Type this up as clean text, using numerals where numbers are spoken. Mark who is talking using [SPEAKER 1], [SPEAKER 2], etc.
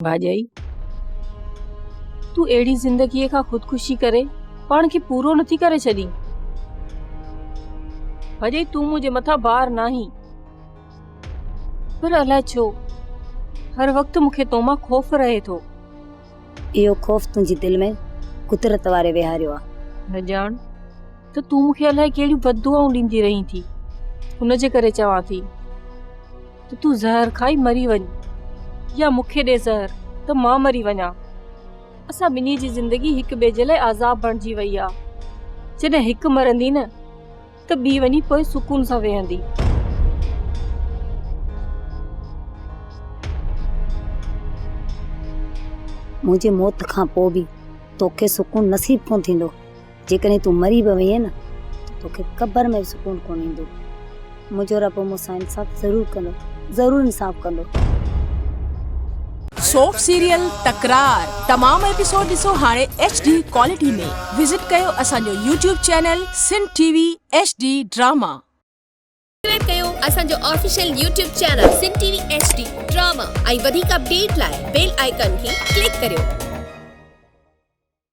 [SPEAKER 1] ڀاڄائي، تون اهڙي زندگيء کان خودڪشي ڪري پاڻ کي پورو نٿي ڪري ڇڏين؟ ڀاڄائي، تون منهنجي مٿان بار ناهين، پر الائي ڇو هر وقت مون کي تو مان خوف رهي ٿو.
[SPEAKER 2] اهو خوف تنهنجي دل ۾ قدرت واري ويهاريو آ.
[SPEAKER 1] نه ڄاڻ ته تون مون کي الائي ڪهڙيون بددعائون ڏيندي رهين ٿي، ان جي ڪري چوان ٿي ته تون زهر کائي مري وڃ يا مون کي ڏي زهر ته مان مري وڃان. اسان ٻنهي جي زندگي هڪ ٻئي جي لاء عذاب بڻجي وئي آ. جڏهن هڪ مرندي نه ته ٻي وڃي پوء سڪون سان ويهندي.
[SPEAKER 2] منهنجي موت کان پوء به توکي سڪون نصيب ڪونه ٿيندو. جيڪڏهن تون مري به وئين نه ته توکي قبر ۾ به سڪون ڪونه ايندو. منهنجو رب مون سان انصاف ضرور ڪندو، ضرور انصاف ڪندو.
[SPEAKER 3] سوپ سيريل تڪرار تمام ايپيسوڊ ڏسو هاڻي ايڇ ڊي ڪوالٽي ۾ وزٽ ڪيو اسان جو YouTube channel Sindh T V H D drama.
[SPEAKER 4] Subscribe ڪيو اسان جو official YouTube channel Sindh T V H D drama ۽ وڌيڪ اپڊيٽ لاء بيل آئيڪان کي ڪلڪ ڪريو.